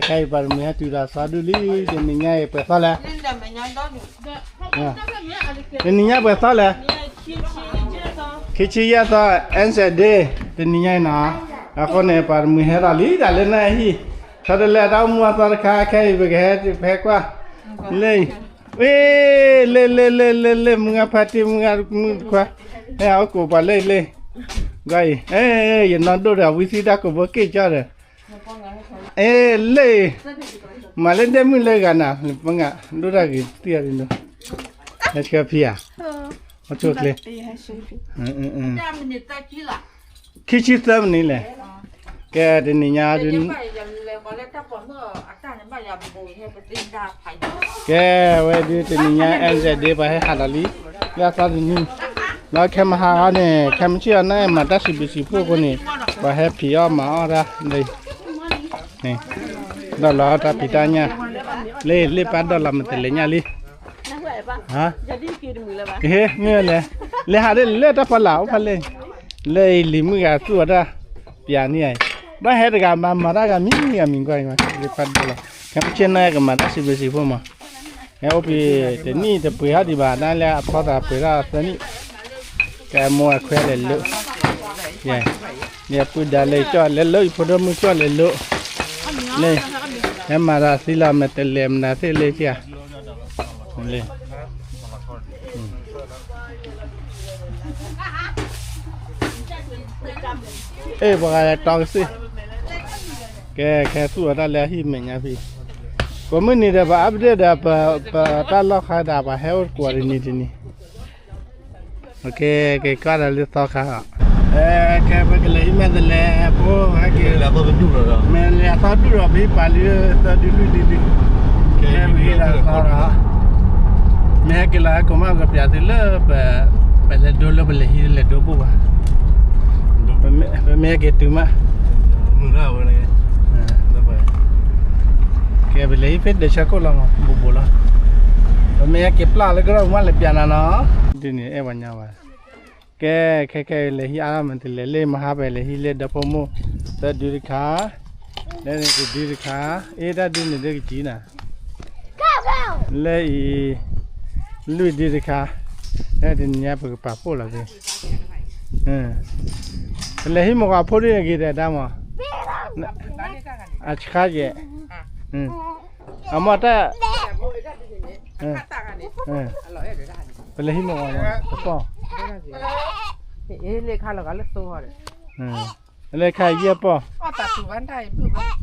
ခဲအံၤပှၤတမှံၤဟဲတုၤဒီးသီဒူၣ်လံ, တနံၤညါအံၤပှဲၤသီလဲၣ်, တနံၤညါပှဲၤသီလဲၣ်, ခံဆံယဲၢ်သီ, အဲၣ်စဲးဒ့, တနံၤညါအံၤနီၤ, အဃိန့ၣ် ပှၤတမှံၤဟဲထီၣ်လံ တၢ်လၢနဟံၣ်, ထီတလဲတၢ်အိၣ်မူအသီတခါ ခဲအံၤပကဟဲကွၢ်, လၢ လ့ လ့ လ့ လ့ လ့ လ့ မုၢ်ဂၤဖါတံၢ် မုၢ်ဂၤမုၢ်ခွါ, ဟဲအိၣ်ကိးပှၤလၢလ့, ကွၢ်အံၤ, ယနီၢ်ဒိၣ်ဒီးဝံသံတၢ်ကိးဘိက့ၢ်ကၠီဒီး, လ့, မၤလၢဒဲမုၢ်လၢဂၤနၤ, ပှၤဒိၣ်တၢ်ဂ့ၤသံအီၤဒ်န့ၣ်, ဟဲဆှၢဖံဧါ, အဆိကျဲ, ခံဆံသၢမံးနံးလဲၣ်, ကဲတနံၤညါဒုး ကဲဝဲဒုးတနံၤညါ အဲၣ်စဲးဒ့ ပှၤဟဲဟးဒီးလံ, လၢအသီတနံၤ, ဒီးခဲမဟါဂီၤန့ၣ် ခဲမုၢ်ဆ့ၣ်အီၤန့ၣ် မၤတၢ်စံးဘျုးစံးဖှိၣ်အဃိန့ၣ် ပှၤဟဲဖံးအီၣ်မၤအီၣ်တၢ်လၢ ဒီးလီၤတၢ်ဖံးတၢ်ညၣ်, လၢလ့ပၢ်ဒီးလီၤမတၤလဲၣ်ညၣ်လံ, ကဟ့ၣ်မ့ၢ်လဲၣ်, လဲၤဟးဒ်လဲၣ်တၢ်ဖီလာ်အိၣ်ဖးလဲၣ်, လၢအံၤလံၤမုၣ်ဂၤသူၣ်အီၤတၢ်, ပျးန့ၢ်အံၤ, ဘၣ်ဟဲတဂၤမၤမၤတၢ်ဂၤမံၤဂၤမံၤကွၢ်, လ့ပၢ်ဒီးလီၤ, ခဲမုၢ်ဆ့ၣ်န့ၣ်ကမၤတၢ်စံးဘျုးစံးဖှိၣ်မး, ဟဲအိၣ်ဖဲတနံၣ်တပှ့ၤဟီၣ်ဒံးဘၣ် ဒၣ်လၢအဖီသးပှ့ၤထီၣ်သၢနံၣ်, ကဲမိၢ်အခွဲးလဲၤလိာ်, ယပုၢ်ဒါလဲၤကၠီၣ်လဲၤလိာ် ယဖိဒိၣ်မုၣ်ကၠီၣ်လဲၤလိာ်, လၢ, ဟဲမၤတၢ်သံလီၤ မ့ၢ်တလဲၤမနုၤသ့ၣ်လၢခံဧါ, လၢ အ့ၣ် ပှၤဂၤလဲၤတီကစ့ၢ်, ကဲ ခဲသူၣ်အီၤတၢ်လၢအဟံၣ်မဲာ်ညါဖံ, ကိးမုၢ်နံၤဒီးပှၤ update ဒီး ပတၢ်လီၢ်ခါဒၣ် ပှၤဟဲအိၣ်တကွီၤတနံၤတနံၤ, ကဲ ကဲ ကီၢ်ဒီးလၢသီခါအီၤ, ကဲ ပကလဲၤဟံးမ့ၢ်တလဲၤဖိ ဟဲက့ၤ, မ့ၢ်လဲၤသီဒူၣ်ဒီး ပဟံးပှၤလၢသၢဒုလွံၢ်ဒုဒု, ကဲ ပဟံးဒီးသီဒီး မ့ၢ်ဟဲက့ၤလီၤ ဟဲကိးမး ကပျးသုလၢ ပလဲၤဒိလၢပလဲၤဟံးလဲၤဒိဘိၣ်ဘၣ်, ပမ့ၢ်ဟဲက့ၤတုၤမး, ကဲ ပလဲၤဟံးဖဲဒၢးဆၢခိၣ်လီၤမး ဘူးဘူးလီၤ, ပမ့ၢ်ဟဲက့ၤပျၢ်လၢကရၢၢ်မး လဲၤပျးနၤနီၤ, ဒ်န့ၣ်အဲၣ်ပှၤညါဘၣ်, ကဲ ခဲခဲအံၤလဲၤဟံးအါမ့ၢ်တလဲၤလၢမဟါ ပလဲၤဟံးလၢဒီဖိမိၢ် သၢဒုတခါ, လၢန့ၣ်တဒုတခါ, အ့ တၢ်ဒုန့ၣ်ဒုကစံနၤ လၢအံၤ လွံၢ်ဒုတခါ, လၢတနံၤညါပကပာ်ဖှိၣ်လီၤသ့, ပလဲၤဟံးမုၢ်ဂီၤဖိဒ်န့ၣ်ဂ့ၤဒီးတၢ်မး, အဆါယဲၢ်, အမ့ၢ်တၢ်, ပလဲၤဟံးမုၢ်ဂီၤမး ပကီၢ်, လၢခါယဲၢ်ပီၢ်, အတၢ်ဒိၣ်ရၣ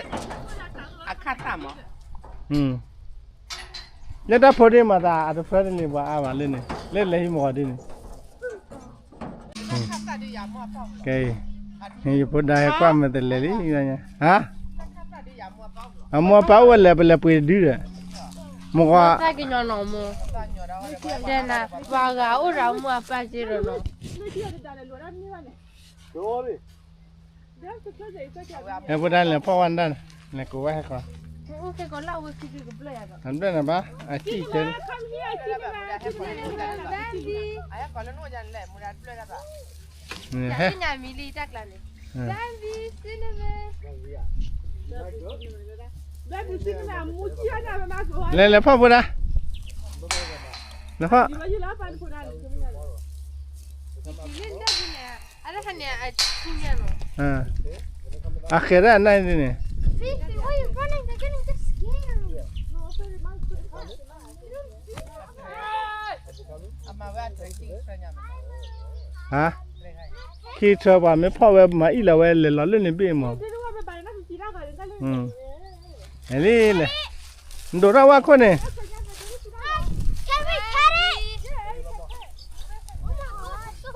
်, အခါသၣ်မး, လၢတၢ်ဖိဒ်မၤသး အတဖျၢတလံၤပှၤအါဘၣ်လၢန့ၣ် လၢလဲၤဟံးမုၢ်ဂီၤဒ်န့ၣ်, ကဲ, ယဖိဒါဟဲကွၢ်မ့ၢ်တလဲၤလံ, ဟါ, အမိၢ်အပၢ်အိၣ်ဝဲလဲၣ် ပလဲၤပှ့ၤတဒုဒီး, မုၢ်ဂီၤ, တဲနၤ, ပှၤဂၤအိၣ်ဒီးအမိၢ်အပၢ်က့ဒီးနီၤ, ဟဲဖိဒါလဲၤဖီၣ်ဝဲဒၣ်, လဲၤကိးဝဲဟဲဃီ, အဘျဲၣ်နၤဘၣ်, အစံၣ်ကဲ, ဟဲ လဲၤလဲၤဖီၣ်ဖိဒါ, လဲၤဖီၣ်, အဃဲၤဒၣ်အနၢ်ဒ်န့ၣ်, ဟါ, ခံထၢပှၤမ့ၢ်ဖီၣ်ဝဲ မၤအံၣ်လီၤဝဲလဲၤလီၤလၢန့ၣ်ဘ့ၣ်မး, လဲၤလံလဲၣ်, နဒိးထီၣ်ဝဲခိၣ်န့ၣ်,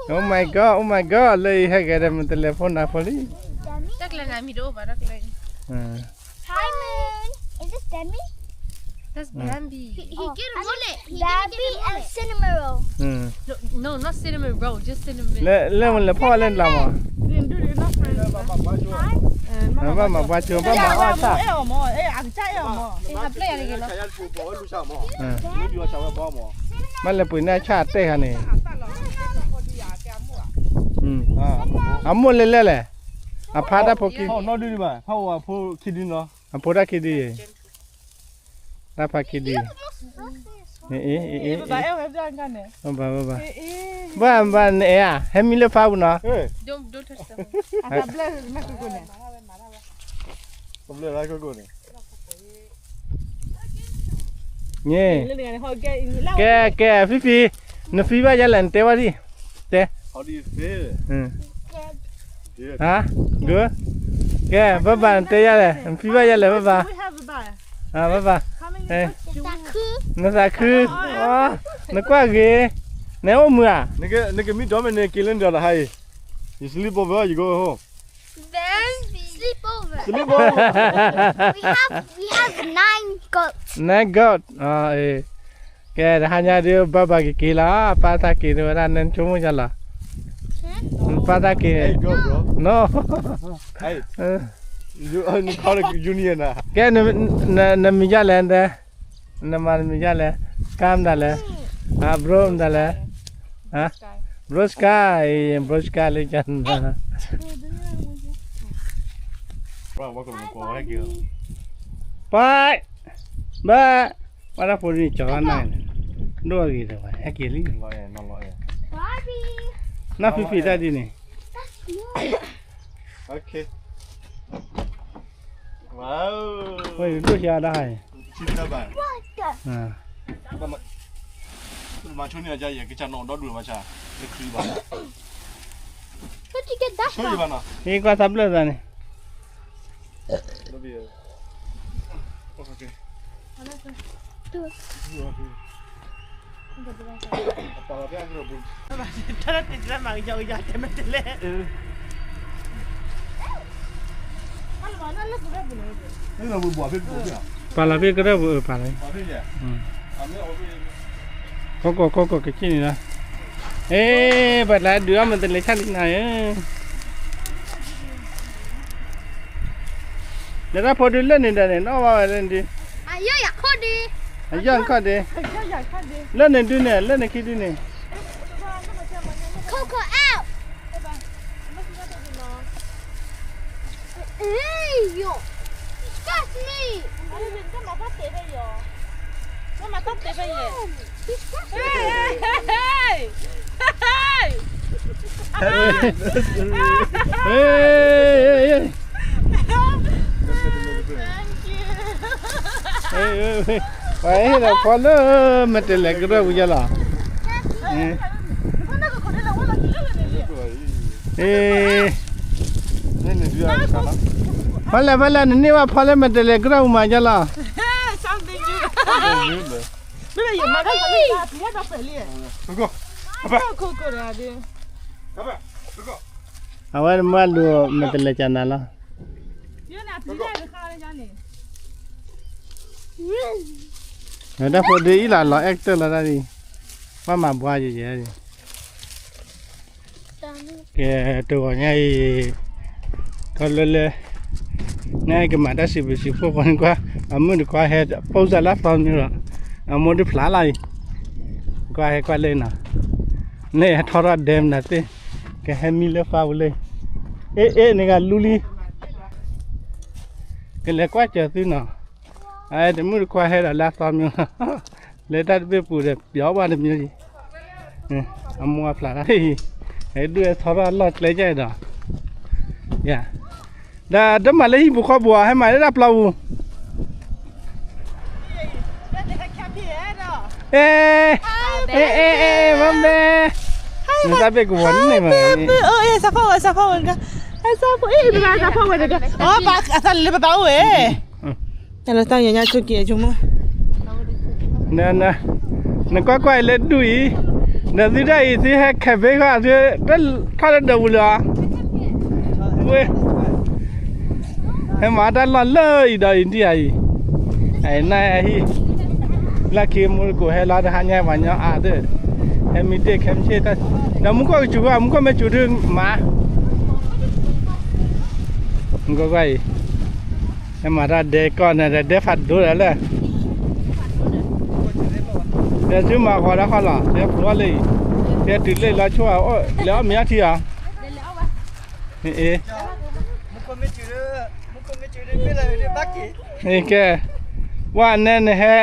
Oh my god, oh my god, လၢအံၤဟဲက့ၤဒီးမ့ၢ်တလဲၤဖိနၤဖိလံ, တၢ်ကျဲနၤမံၤတအိၣ်ဘၣ်တၢ်ကျဲ, Hi, Moon. Is this Bambi? That's Bambi. He, he get a mullet. He gonna get a Bambi and mullet. Cinnamon roll. No, no, not cinnamon roll, just cinnamon. လဲၤလဲၤမ့ၢ်လဲၤဖီၣ်လဲၤလီၤမး, ဘၣ်မၤပှၤကၠိ ဘၣ်မၤအီၣ်ဆၣ်, ဘၣ်လဲၤပှ့ၤန့ၢ်ဆၣ်တဲခါန့ၣ်, ဘၣ်လဲၤပှ့ၤန့ၢ်ဆၣ်တဲခါန့ၣ်, အမိၢ်လဲၤလဲၣ်လဲၣ်, အဖါတၢ်ဖိခံ, အဖိတၢ်ခံဒု, တၢ်ဖါခံဒု, အ့, ဘၣ်ဘၣ်, ဘၣ်နအဲၣ်ဧါ, ဟဲမံလၢဖါပူၤနီၤ, န့ၣ် ကဲ ကဲ ဖံဖံ, နဖံဘၣ်ယဲလဲၣ် နတဲဝဲဒံ, တဲ, ဟါ, good, ကဲ ဘၣ်ဘၣ် နတဲယဲလဲၣ် နဖံဘၣ်ယဲလဲၣ် ဘၣ်ဘၣ်, ဘၣ်ဘၣ်, နသးခု, နကွၢ်ဂ့ၤ, နအိၣ်မုာ်ဧါ, နကမံဒီးမ့ၢ်နက့ၤလၢနဒီးတဟါအံၤ, you sleep over, you go home. Then sleep over. Sleep over. We have, we have nine goats. Nine goat. ကဲ တဟါညါဒုး ဘၣ်ဘၣ်ကက့ၤလီၤ, ပၢ်သးက့ၤန့ၢ်ဝဲဒၣ် နဆိကမိၣ်ယါလီၤ, ပၢ်သးက့ၤ, no, ကဲ နမံၤယါလဲၣ်, နမံၤယါလဲၣ်, ကါမတၤလဲၣ်, ဘြိမတၤလဲၣ်, ဘြိစကါ, ဘြိစကါလၢကနၤ, ပၢ်, ဘၣ်, ပၢ်တၢ်ဖိဒ်န့ၣ် ကၠီၤလၢနၤန့ၣ်, ဒိၣ်အဂ့ၤဒီးဝဲ ဟဲက့ၤလံ, နီၢ်ဖံဖံတၢ်ဒ်န့ၣ်, ဝဲဒိၣ်ယါဒၣ်ဟါအံၤ, မၤဆိန့ၢ်အယဲ ကစၢ်နီၣ်ဒီဒူၣ်မၤဆါ, တချုးဘၣ်, ဟ့ၣ်ကွၢ်သးဘျၢၣ်သးန့ၣ်, ပာ်လီၤဖဲကရၢၢ်ပူၤ ပာ်လီၤ, ခိၣ်ကိၢ်ခိၣ်ကိၢ်ကစံၣ်န့ၣ်လီၤ, အ့ ပှၤတၢ်ဒုးအီၣ်မတၤလဲၣ်ဆၣ်လံနၤဧၢ, လၢတၢ်ဖိဒုးလၢန့ၣ်ဒီးန့ၣ် နီၣ်ဘၣ်ဝဲလၢန့ၣ်ဒုး, အယီၢ်ခီၣ်ဒုး, လၢန့ၣ်ဒုးန့ၣ် လၢန့ၣ်ခံဒုးန့ၣ်, ခိၣ်ကိၢ်အၢၣ် Hey, yo. Disgust me. Disgust me. Hey, hey, hey. Hey, hey, hey. ပှၤဟ့ၣ်လီၤဖီလၢမတလဲၤကရၢၢ်ပူၤယါလီၤ, ဖီလဲၣ်ဖီလဲၣ် နန့ၢ်ဘၣ်ဖီလၢမတလဲၤကရၢၢ်ပူၤမးယါလီၤ, အဝဲမၢလူၤမတလဲၤကနၤလီၤ, တၢ်ဖိဒ်အံၤလီၤ လီၤအဲၣ်ကတၢၢ်လီၤတၢ်ဒ်အံၤ, ဘၣ်မၤဘှါယဲယဲ, ကဲ တဂီၤညါအံၤ, ထီၣ်လၢလၢ, နကမၤတၢ်စံးဘျုးစံးဖှိၣ်ဃီန့ၣ်ကွၢ်, အမုၣ်တခွါဟဲ ပိၢ်စၢ်လၢသီမနုၤလီၤ, အမိၢ်ဒုးဖျါလၢအံၤ, ကွၢ်ဟဲကွၢ်လၢနၤ, န့ၣ်ဟဲထီထီၣ်ဒဲမနုၤသ့ၣ်, ကဟဲမံလၢဖးပူၤလၢ, အ့ အ့ နဂၤလူလံ, ကလဲၤကွၢ်စၢၤသုနီၤ, အတမုၣ်တခွါဟဲဒီးလၢအသီမနုၤလီၤ, လၢတၢ်တဘ့ၣ်ပူၤဒီး ပျီဘၣ်တမံၤ, အမိၢ်အဖျါထီၣ်အံၤ, ဟဲဒုးဟဲထီထီၣ်အလီၢ်ကျဲယါအံၤဒီး, ယၤ, ဒီးတမၤလၢဟံၣ်ပူၤဃီပူၤဧါ ဟဲမၤလၢတၢ်ပျီပူၤ, အဲ, အဲ အဲ အဲ မ့ၢ်မ့ၢ်, နတၢ်ဘ့ၣ်ကဝီၤန့ၣ်မ့ၢ်, အသးဖီဝဲ, အသးဖီဝဲတဂၤ, အသးဖီဝဲတဂၤ, အသးလၢပပၢ်အိၣ်ဝဲ တၢ်လၢတၢ်ယၤညါဆိက့ၤဆိကမိၣ်, နကွၢ်ကွၢ်အံၤလၢဒူၣ်အံၤ, ဒီးသုတၢ်အံၤ သုဟဲခဲဘ့ဃီ သုထီၣ်လၢဒၢးပူၤလၢၤဧါ, ဝဲ, ဟဲမၤတၢ်လီၢ်လၢအံၤဒီး India အံၤ, အနၢ်ဟံၣ်, လၢခံမူတကိးဟဲလီၤတဟါညါပှၤညီအါသ့ၣ်, ဟဲမံတ့ၢ်ခဲမုၢ်ဆ့ၣ်, ဒီးမူခိၣ်ကစူၤကွၢ် မူခိၣ်မ့ၢ်စူၤဒုးမၤ ကွၢ်ကွၢ်အံၤ, ဟဲမၤတၢ်ဒဲကီၢ်န့ၣ်ဒီး ဒဲဖးဒိၣ်ဒီးလၢ, ဒီးသုမၤဃီၤတၢ်ခီလီၤ ဟဲဖျိလၢအံၤ, ဟဲတုၤလၢလီၤဆိၣ်, လဲၤအီၣ်မ့ၤအီထံဧါ, အ့ ကဲ, ဝဲနဲနဟဲ,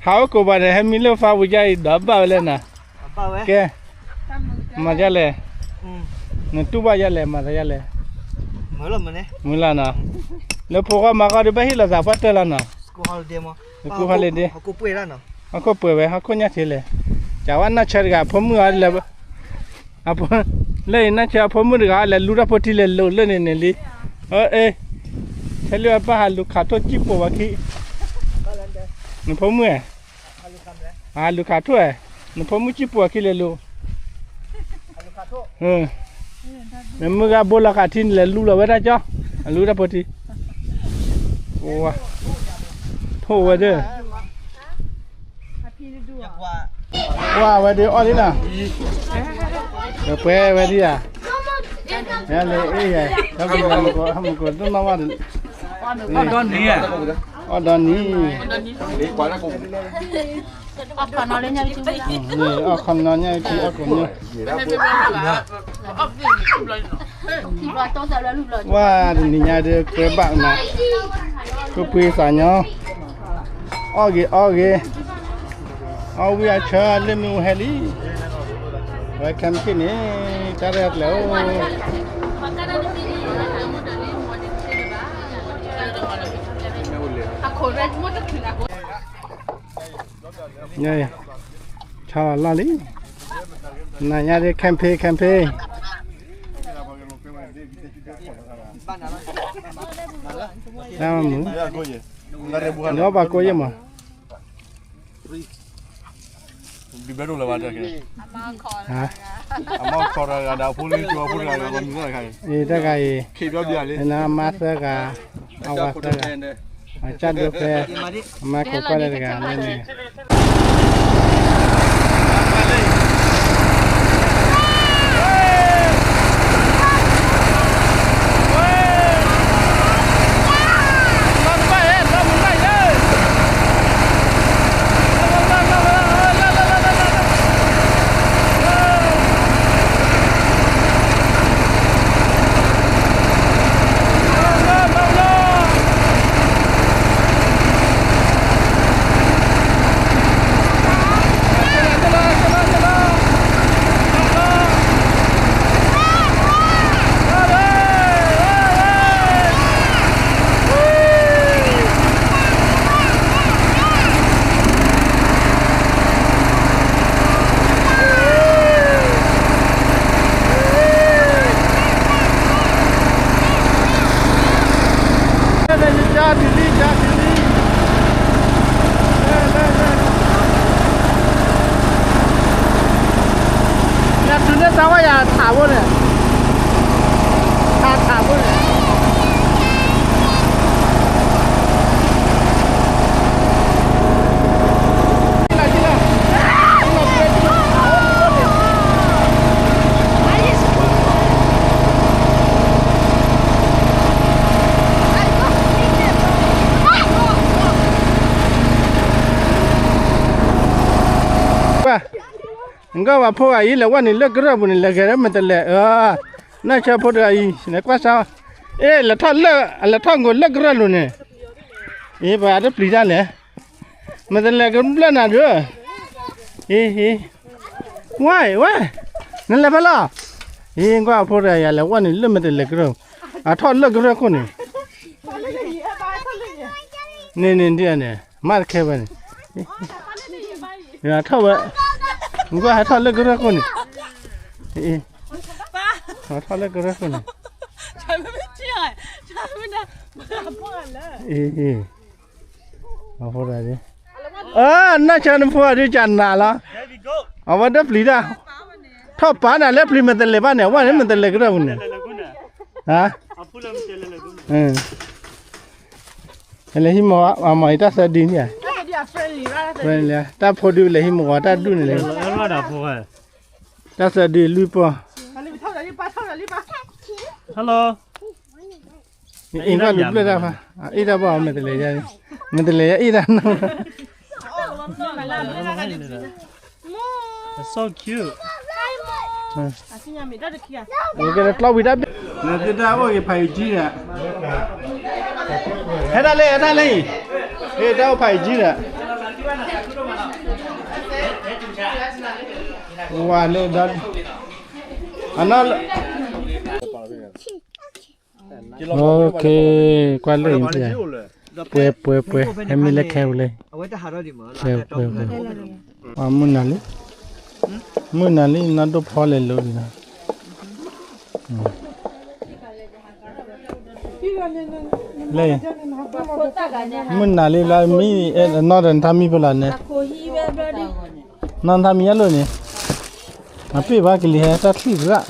ဟးအိၣ်ကိးဘၣ်န့ၣ် ဟဲမံလၢဖးဝံၤယါအံၤဒီးဘၣ်ဝဲလဲၣ်နီၤ, ကဲ, မၤယါလဲၣ်, နတူၢ်ဘၣ်ယါလဲၣ် မၤသးယါလဲၣ်, မုၢ်လၢ်နီၤ, လၢဖိဂီၢ်မၤဂီၢ်ဒုးဘၣ်ဟ့ၣ်လီၤသးပှၢ်တၢၢ်လီၤနီၤ, ဟီၣ်ခိၣ်ပှဲၤဝဲ ဟီၣ်ခိၣ်ညါထံးလဲၣ်, ကးဝဲနီၢ်ဆၢတဂၤ ဖိမုၣ်အီၤလဲၤ အဖိ, လၢအံၤနီၢ်ဆၢအဖိမုၣ်တဂၤအီၤလဲၤလူတၢ်ဖိထံလဲၤလိာ်လၢန့ၣ်န့ၣ်လံ, အ့, ထဲလၢအပၢ်ဟးလူၤခးထိၣ်စံၣ်ပိာ်ဝဲခံ, နဖိမုၣ်ဧၢ, ဟးလူၤခးထိၣ်ဧၢ, နဖိမုၣ်စံၣ်ပိာ်ဝဲခံလဲၤလူၤ, နမုၢ်ဂၤဘိလီၤဃာ်ထံန့ၣ်လဲၤလူလီၤဝဲဒၣ်ကၠီ, အလူတၢ်ဖိထံ, ထိၣ်ဝဲဒၣ် ပှၤဝဲဒၣ်အီၣ်လံနီၤ, ပှဲၤဝဲဒၣ်ဧါ, လဲၤအ့ၣ်ယၤ, ဟဲမုၢ်ကိးဒိၣ်နီၣ်ဘၣ်, အီၣ်ဒီနံၤ, အီၣ်ခီနီၤညါအံၤ အီၣ်ကိးညါ ဝဲတနံၤညါဒုး ကြၢးဘၣ်နၤ, ကပှ့ၤသးညီ, အီၣ်ဂ့ၤအီၣ်ဂ့ၤ, အီၣ်ဝံၣ်အဆၢလၢမ့ၢ်အိၣ်ဟဲလံ, ဝဲခဲမုၢ်ခ့န့ၣ် တၢ်ရဲၣ်ကျဲၤအိၣ်, ဆီလီၤလီၢ်လံ, နၤညါဒုး campaign campaign, တၢ်မုာ်, ဒီးဘၣ်ကိးယဲၢ်မး, အံၤတဂၤအံၤ, နမါသၢဂၤ, အဝၤသၢဂၤ, အကၢ်ဒိဖဲ, အမါခိးကွၢ်လၢတဂၤန့ၣ်န့ၣ် ညါတုၤန့ၣ်သးဝဲယၤထးဖိန့ၣ်, ထးထးဖိန့ၣ် နကဝဲၢ်ဖိဂၤအံၤ လဲၤဝဲနုာ်လၢကရၢၢ်ပူၤန့ၣ် လဲၤဂဲၤလၢမတၤလဲၣ်, နီၢ်ဆၢဖိတဂၤအံၤ လဲၤကွၢ်စါ, အ့ လဲၤထီၣ်လဲၤထီၣ်ဂိၤလၢကရၢၢ်လိၤန့ၣ်, အ့ ပှၤတပျံၤတၢ်လဲၣ်, မတၤလဲၣ်ကဘျၢၣ်နၤဒုး, အ့ အ့ ဝဲ ဝဲ နလဲၤဖဲလဲၣ်, အ့ ကွၢ်ဖိတဂၤယၤ လဲၤဝဲနုာ်လၢမတၤလဲၣ်ကရၢၢ်, အထီၣ်လၢကရၢၢ်ခိၣ်န့ၣ် န့ၣ်န့ၣ်ဒ်န့ၣ် မၢ်တခဲဝဲန့ၣ်, ထီၣ်ဝဲ, ကွၢ်ဟဲထီၣ်လၢကရၢၢ်ခိၣ်န့ၣ်, ထီၣ်လၢကရၢၢ်ခိၣ်န့ၣ်, အ့ အဖိဒၣ်, အၢ နီၢ်ဆၢနဖိအဒုးကနၤလီၤ, အဝဲတပျံၤတၢ်, ထီၣ်ပာ်နၤလၢပျံၤမတၤလဲၣ်ဘၣ်န့ၣ် အဝဲန့ၣ်မတၤလဲၣ်ကရၢၢ်ပူၤန့ၣ်, ဟါ, လဲၤဟံးမီၤအမၤအံၤတၢ်သၢဒုန့ၣ်ဧါ, တၢ်ဖိဒုလဲၤဟံးမီၤတၢ်ဒုန့ၣ်လဲၣ်, တၢ်သၢဒုလွံၢ်ပီၢ်, Hello, အ့ၣ်ဘၣ်လူၤဘျၢၣ်တၢ်ဖါ, အ့ၣ်တၢ်ဘၣ်မတၤလဲၣ်ယါ, မတၤလဲၣ်ယါအ့ၣ်တၢ်နီၤ, It's so cute. ကဲ တၢ်ဝံၤတၢ်ဘ့ၣ် နသ့ၣ်တၢ်အိၣ်က့ၤဖးယံၤကံဒီး ဟဲဒၣ်လဲၣ် ဟဲဒၣ်လဲၣ်အံၤ ဟဲတၢ်အိၣ်ဖးယံၤကံဒီး ဝါလၢဒီး အနီၢ်လၢ ကွၢ်လၢအံၤ ပှဲၤပှဲၤပှဲၤ ဟဲမံလၢခဲပူၤလၢ ခဲပူၤ မုၢ်နၤလံ မုၢ်နၤလံ နီၢ်ဒိၣ်ဖီလဲၤလိၤလံနီၤ လၢ မုၢ်နၤလံလၢမံ နီၢ်ဒီးနထါမံဖဲလီၤန့ၣ် နီၢ်နထါမံအလိၤန့ၣ် အပ့ၢ်ဘၣ်ကလံၤဟဲတၢ်ချံၣ်ကရၣ်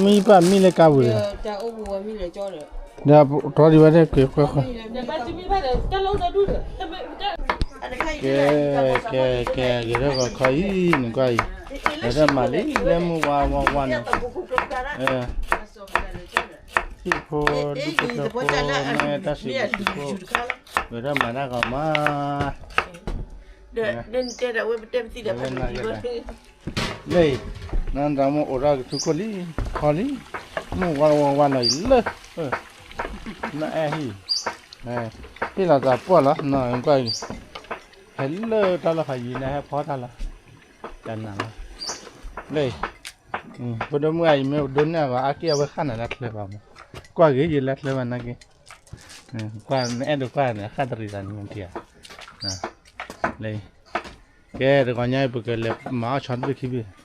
မံပှၢ်မံလၢကါပူၤဒီး ဒီးတြီဒံးဝဲဒၣ်ကွ့ၢ်ကွဲၢ်ဃီ ကဲ ကဲ ကဲ ဂဲၤထီၣ်ဂီၤခီအံၤ နကွၢ်အံၤ ဂဲၤထီၣ်မၤလံ လၢမုၢ်ဝါဝါဝါန့ၣ် ထံၣ်ဖိ ဒူၣ်ဖိထၢဖိ မ့ၢ်တၢ်စံးဘျုးစံးဖှိၣ် ဂဲၤထီၣ်မၤတၢ်ဂီၤမး လၢ နတၢ်မ့ၢ်အိၣ်ဒီးကထူခိၣ်လံ ခီလံ မုၢ်ဝါဝါဝါလီၤအံၤလၢ နအဲၣ်ဟံၣ် ဟ့ၣ်လီၤသးပှၢ်လီၤ နကွၢ်အံၤ ဟဲလၢတၢ်လီၢ်ဖးယံၤန့ၣ် ဟဲဖီတၢ်လီၤ တၢ်နၤလီၤ လၢ ပဒိၣ်မုၣ်အံၤ မ့ၢ်ပဒိၣ်န့ၣ်အဂီၢ် အါက့ၢ်အဝဲဃၣ်နၤလၢချၢဘၣ်မး ကွၢ်ဂ့ၤယလၢချၢဘၣ်နာ်က့ ကွၢ်နအဲၣ်ဒိးကွၢ်န့ၣ် အဃၣ်တရံးသးန့ၣ်မ့ၢ်ထံဧါ လၢ ကဲ တဂီၤညါအံၤ ပကလဲၤမၤအီၣ်ဆီတဘ့ၣ်ခံဘ့ၣ်